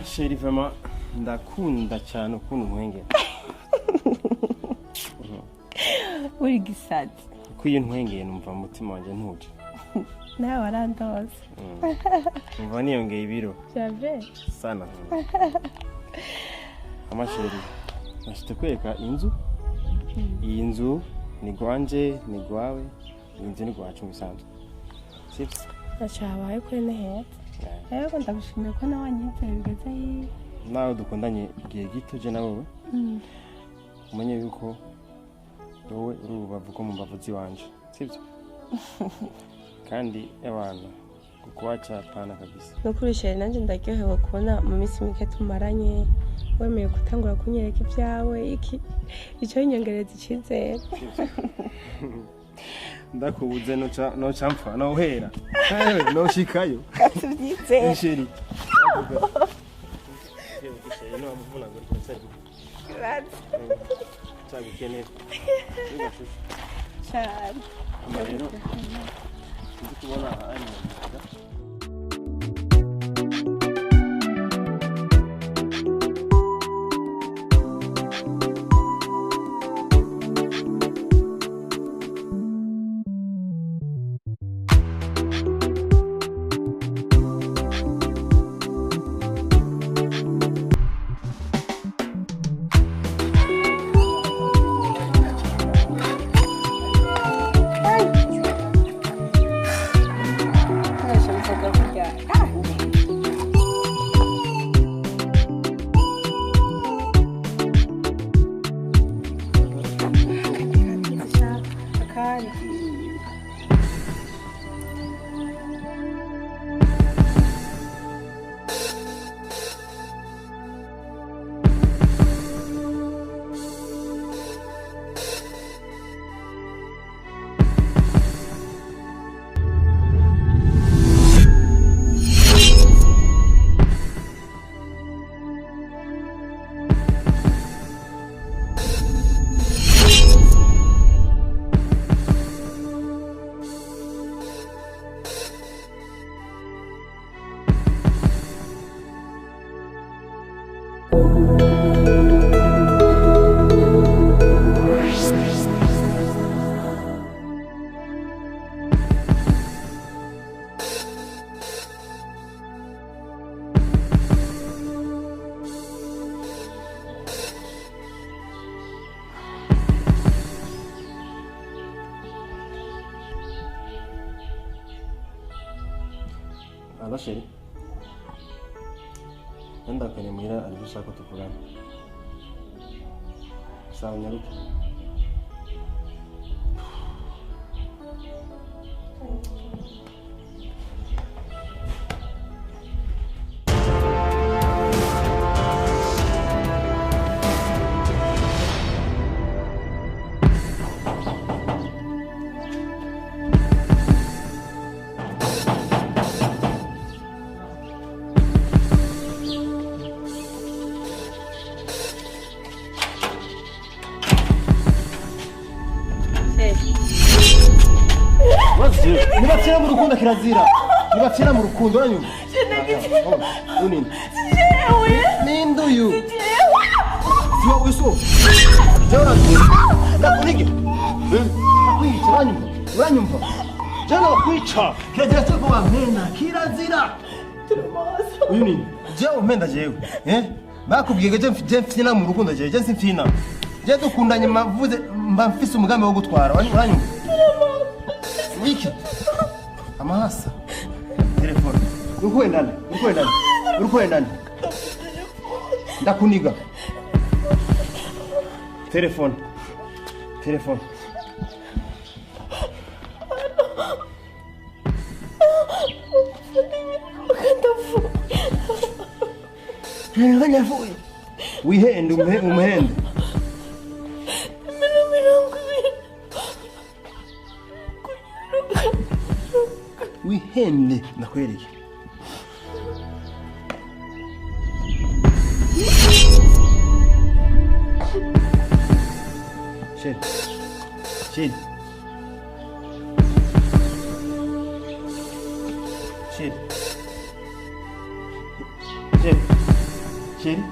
Chérie, vraiment ndakunda cyane ukuntu ntwengera. Uri gisazi. Kuko iyo ntwengeye numva mu mutima wanjye ntuje. Nawe warandoze. Numva niyongeye ibiro. Javre. Sana. Ama chérie, nashite kwereka inzu. Iyi nzu ni gwanje, ni gwawe, iyi nzu ni gwacu mu bisanzwe. Sibyo? Ntacyo habaye kuri ni heza. Rero ndagushimiye ko nawe wanyizeye bigeze hiya. Nawe dukundanye igihe gito je na wowe. Umenye yuko wowe uri urubavu rwo mu mbavu ziwanje, sibyo? Kandi abantu kukuacha hapana kabisa. Nukuri chérie, nanjye ndaryohewe kubona mu minsi mike tumaranye wemeye gutangura kunyereka ibyawe, iki icyo binyongereza icyizere. Ndakubuze noca mpfa nohera noshikayo. Tubyizere. Chérie. Cyane. Rero ndi kubona ari mu nzira. Allo chérie. Ndakanye muhira ari byo ushaka ko tuvugana. Sawa nyaruke. Nibatsira mu rukundo kirazira. Nibatsira mu rukundo uranyumva. Unini. Ninde uyu? Siwa uyu. Jewe ndakunige. Ndakwica uranyumva. Uranyumva. Jewe ndakwica. Kirazira cyo kuba mpenda kirazira. Uyu nini? Jewe mpenda jewe. Eh? Bakubwiye je mfina mu rukundo jewe je simfina. Je dukundanye mavuze mba mfise umugambi wo gutwara uranyumva. Wiki. Amahasa. Telefone. Urukwendana, urukwendana. Urukwendana. Ndakuniga. Telefone. Telefone. Wihende umuhende. Wihende ndakwereke. Chérie. Chérie. Chérie. Chérie, chérie,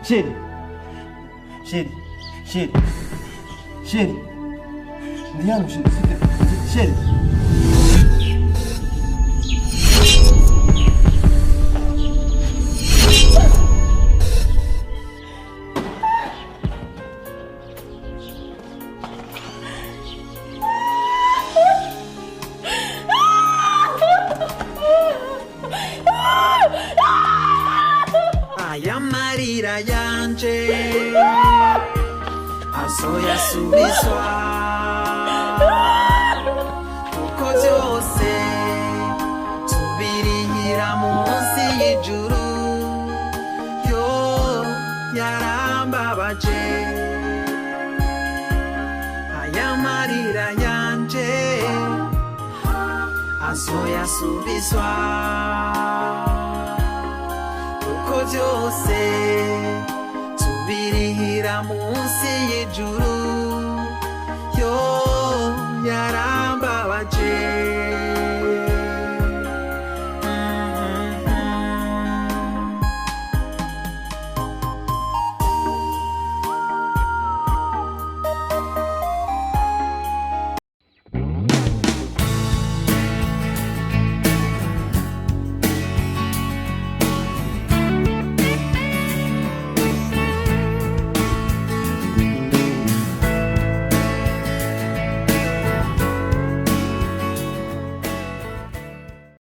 chérie, chérie, chérie, chérie, ndi hano chérie, chérie. Aya marira yanje azoyasubizwa, kuko byose tubirinyira munsi y'ijuru. Yo, yarambabaje aya marira yanje azoyasubizwa, kuko byose tubirihira munsi y'ijuru. Yo, yarambabaje.